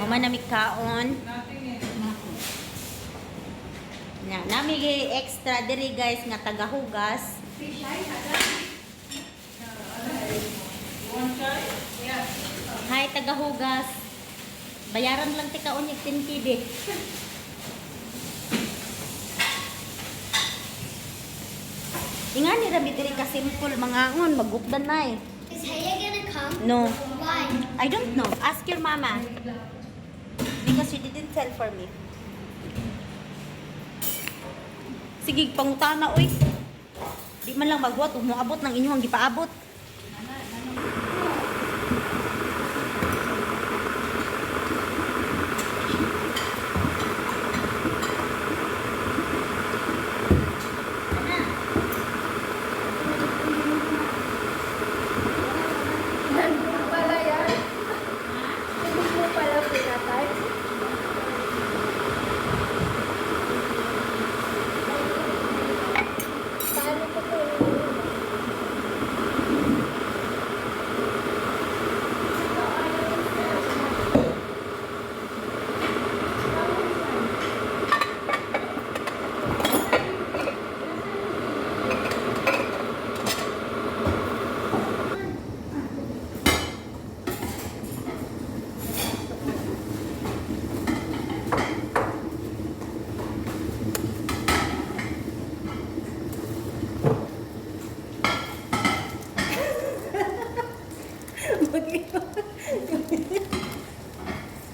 Human na mi kaon. Na, nami gi extra diri, guys, nga tagahugas. Hi, tagahugas. Bayaran lang ti kaon yung 10 KD. Ingani ra mi diri ka simple mangaon, magupdan na eh. Is Haya gonna come? No. Why? I don't know. Ask your mama. Because she didn't tell for me. Sige, pangutana, oy. Di man lang magwat, umuabot ng inyong gipaabot. Nandun pala yan. Hindi mo pala pinatay. Paano ko po?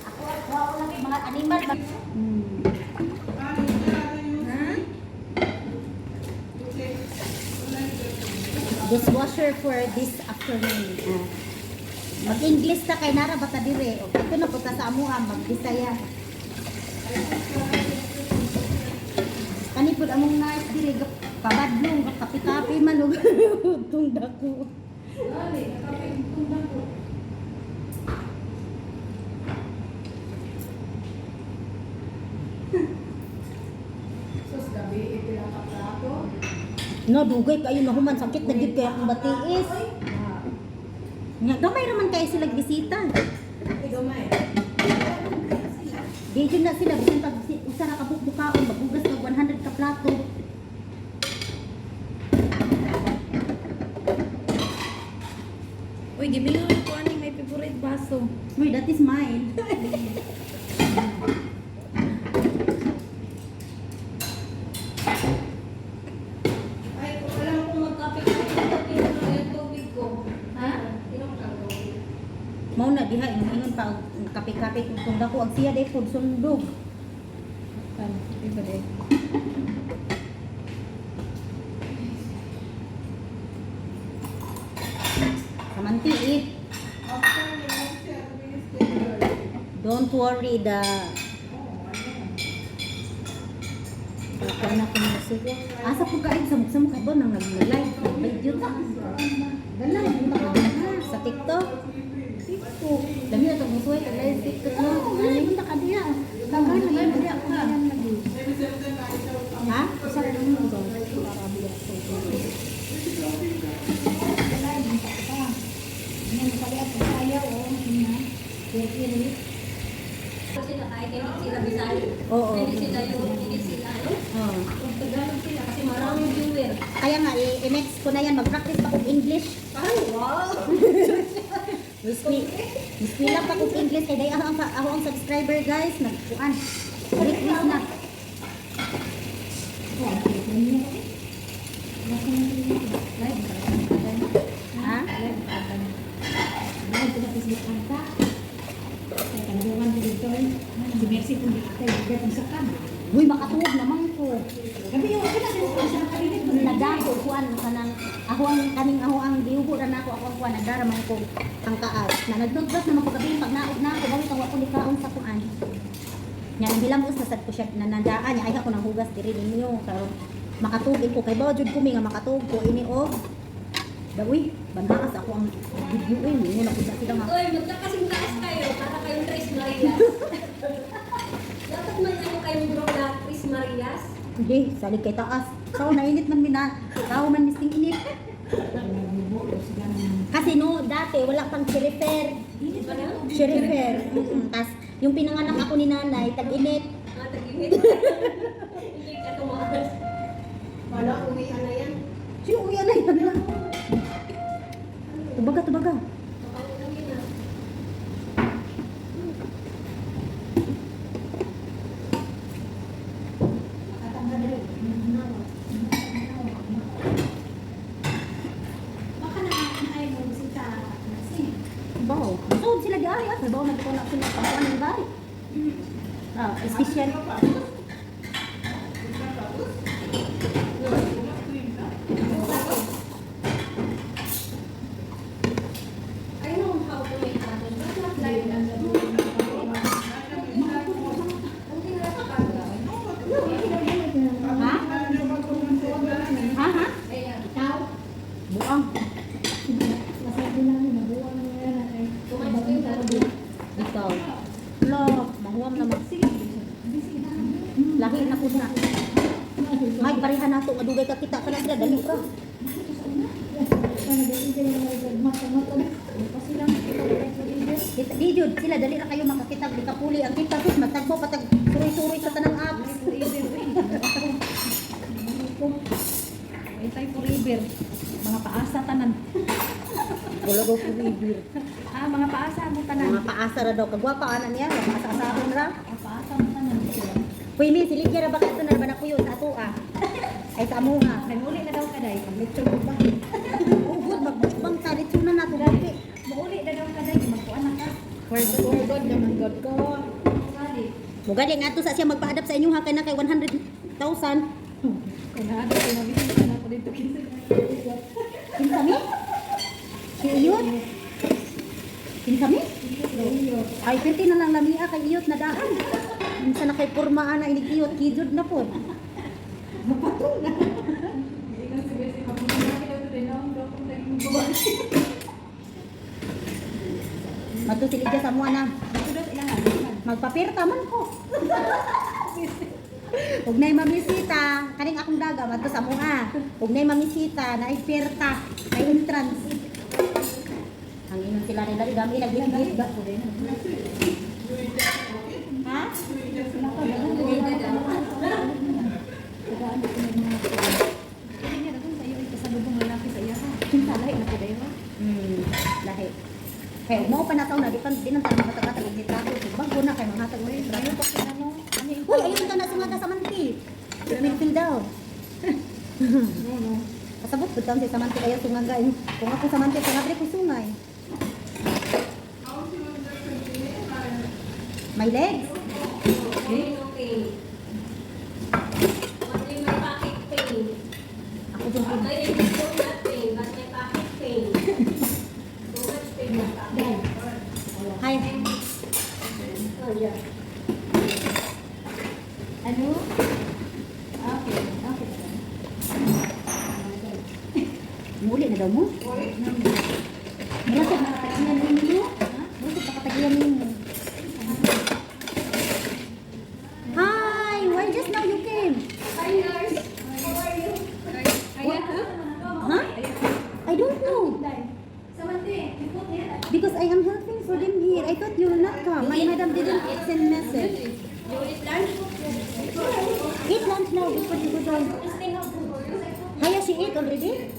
Ako, ako, ako lang yung mga animal. Dishwasher for this afternoon. Ah. Mag-English ta kay nara bata dire. O ito na punta sa amuha mag-Bisaya. Kani pud among nice dire pabadlong kape-kape man og tong dako. Sus, gabi, ipila ka plato. No, dugay kayo nahuman, sakit na gid kay akong batiis. Nga gamay ra man kay sila bisita. Ay, gamay. Di jud na sila bisan pag usa ra ka bukbukaon maghugas og 100 ka plato. Uy, gimingaw ko aning may favorite baso. Uy, that is mine. Ay, kung alam ko magkape ka, inom lang yung tubig ko. Ha? Inom kang tubig. Mao na diha ingon pa og kape-kape kung tong dako ang siya day food sundog. Paano? Iba din. Samanti eh. Don't worry the Paano na kung music? Asa po kain sa muksa mo ka ba nang nag-live video ta? Dala, yung Ah, sa TikTok. TikTok. Dami na tong musuway kag live TikTok no. Oo, wala yung ka diya. Tagal na yun, diya ka. Ha? Isa rin naman ito. Para biya ko. Wala, yung ka. Yan, paliat ko sayaw, oh. Yan. Kiri. Kasi sila kahit hindi sila Bisaya. Oo. Hindi sila yung, hindi sila ano. Oo. Kung Tagalog sila kasi maraming viewer. Kaya nga i-next ko na yan, mag-practice pa kong English. Ay, wow! Miss Wila pa kong English kay day ako ang subscriber, guys, nagkuan. Request na. Ha? Live ko sa Facebook anta. Kaya kanabuhan ko dito eh. Si Mercy kung di atay, di kung sakan. Uy, makatuog naman ko. Gabi yung ako na sila sa nakalilit ko. Nadago kuan kanang ako ang kaning ako ang giubo ra nako ako ang kuan nagdara man ko ang kaas. Na nagdugdas naman ko gabi pag naog na ako bawit ang wa ko nikaon sa kuan. Nya ang hilamos na sad ko siya nanandaan niya ay ako nang hugas diri ninyo karon makatubig ko kay bawa jud ko mi nga makatuog ko ini og Dawi, banhaas ako ang video eh. Ningon ako sa sila nga. Uy, magkakasing taas kayo para kayong Tres Marias. Dapat may ano kayong group na Tres Marias. Hindi, salig kay taas. Kao nainit man mina. Kao man misting init. Kasi no, dati wala pang cherifer. Cherifer. Tas Yung pinanganak ako ni nanay, tag-init. Ah, tag-init. Hindi ka tumaas. Wala, uwi na yan. Sino uwi na yan? Tubaga, tubaga. Baka uwi na. Baka na ay mo bisita kasi. Baw. So, sila di ari ah. Baw na ko na sila pagkuan ng bari. Ah, special. I know how to make tacos, but not like that. Hindi na sa kanya. Ha? Ha ha? Ikaw, Buang. masabi lang yun, nabuwang na yan ay. Kumain ko yung Ikaw. Lo, mahuwam naman. Sige, bisita. Lahi na po na. May pareha na to, adugay ka kita kana sila dali ka. Kita di jud sila dali ra kayo makakita di ka puli ang kita sus matagbo patag suroy-suroy sa tanang apps. Ay, forever. Mga paasa tanan. Wala ko forever. Ah, mga paasa mo tanan. Mga paasa ra daw kagwapa ana niya, paasa-asahon ra. Mga paasa mo tanan. Uy, mi silid ra ba kadto na ba na kuyo sa ato ah. Ay sa amuha. Ay, muli na daw ka day. Lechon ba? Ugod magbang ta litsunan na to dati. Mauli na daw ka day. Magkuan na ka. Ugod naman god ko. Sali. Mugali nga to sa siya magpa-adapt sa inyo ha kay na kay 100,000. Kung naadto kay mabisita na ako dito kinsa. Kinsa mi? Si Iyot? Kinsa mi? Ay, perti na lang lamia kay Iyot na daan. Minsan na kay porma ana inig Iyot, kijud na po. Madto sila dyan sa mua na. Magpapirta man ko. Huwag na'y mamisita. Kaning akong daga, madto sa mua. Huwag na'y mamisita, naay pirta, may entrance. Ang inon sila rin dali gami nagbigit. Ha? Kinsa lahi na ko dayo. Lahi. Kay mo pa na taon na di pa di nang taon makatag og litrato. Bago na kay mga tag og litrato. Uy, ayun ka na sumata sa manti. Midfield daw. Kasabot pud taon si Samantha kayo sungangay. Kung ako Samantha sa ngabre ko sungay. My legs. Pain, no pain. Only my pocket pain. Ako dun po. My leg is so not pain, but my pocket pain. So much pain my pocket. Hi. Oh, yeah. Ano? Okay, okay. Muli na daw mo? Mula sa nakatagiyan ninyo? Mula sa nakatagiyan ninyo? Hi! Why just now you came? Hi, nurse. How are you? Huh? I don't know. Because I am helping for them here. I thought you will not come. My madam didn't send message. You eat lunch? Eat lunch now before you go down. Haya, she ate already?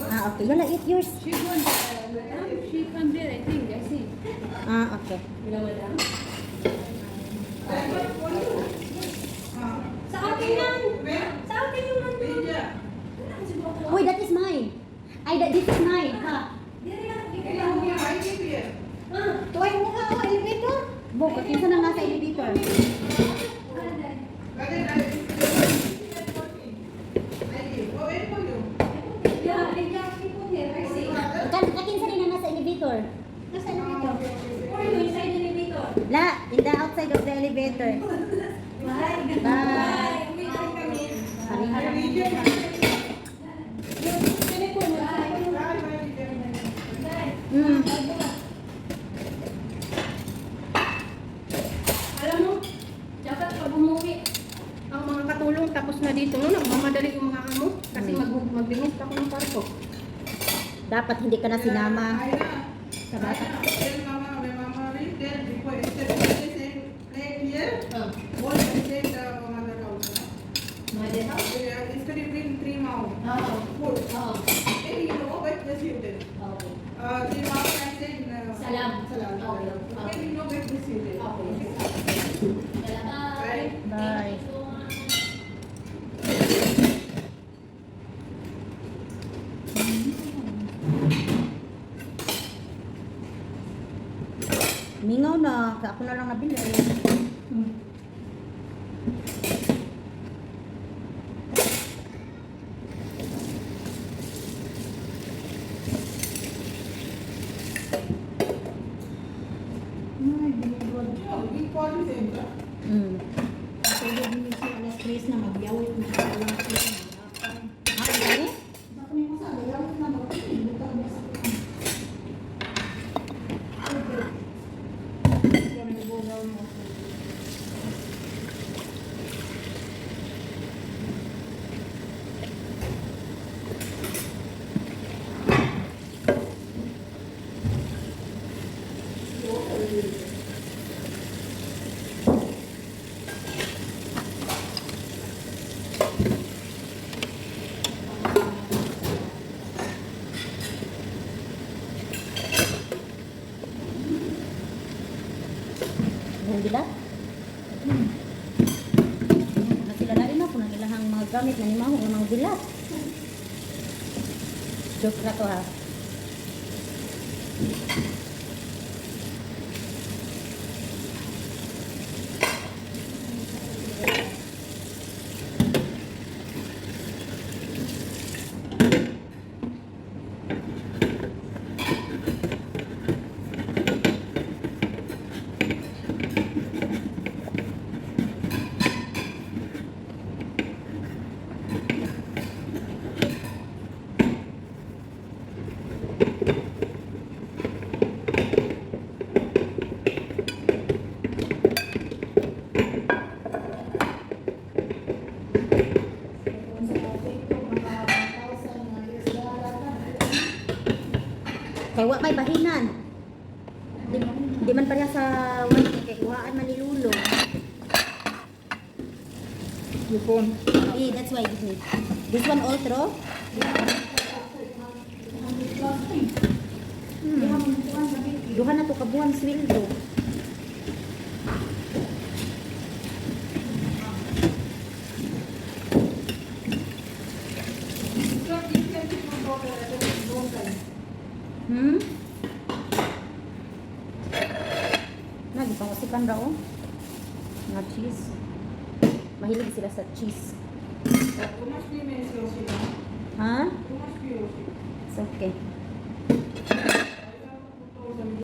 Ah, okay. Yala, eat yours. She gone, madam. She come there, I think. I see. Ah, okay. Hello, madam. Sa akin yan! Sa akin yung nandun. Uy, that is mine. Ay, that, this is mine. Ha? Tuway mo ka, oh, elevator. Bo, kinsa na nga sa elevator? Yeah, she put here. I see. Kakinsa din na nasa elevator? Nasa elevator. For you, inside the elevator. La, in the outside of the elevator. Bye. Bye. Bye. Uwi na kami. Pareha lang. Yung telephone mo. Bye. Alam mo, dapat pag umuwi, ang mga katulong tapos na dito, no? Nagmamadali yung mga amo. Kasi maglinis pa ako ng parko. Dapat hindi ka na sinama. Sa bata. Tell mama, when mama reach there, before enter. See you later. Bye. Bye. Thank you so much. Mingaw na, kaya ako na lang nabili. Ay, binigod. Pwede din siya alas 3 na magyawit na alas 3. Ah, gani? Baka may masala, yawit na magpili. Butang na sa Yung bilat? Na sila lain na, kung ang ilahang mga gamit na ni Maho, ang mga bilat. Joke na to ha. Kay wa may bahinan. Di man pareha sa one kay kuhaan man ni Lulo. Your phone. Eh, that's why give me. This one ultra. Duha na to kabuhan sweldo. Nagipangasikan ra oh. Nga cheese. Mahilig sila sa cheese. Ha? It's okay.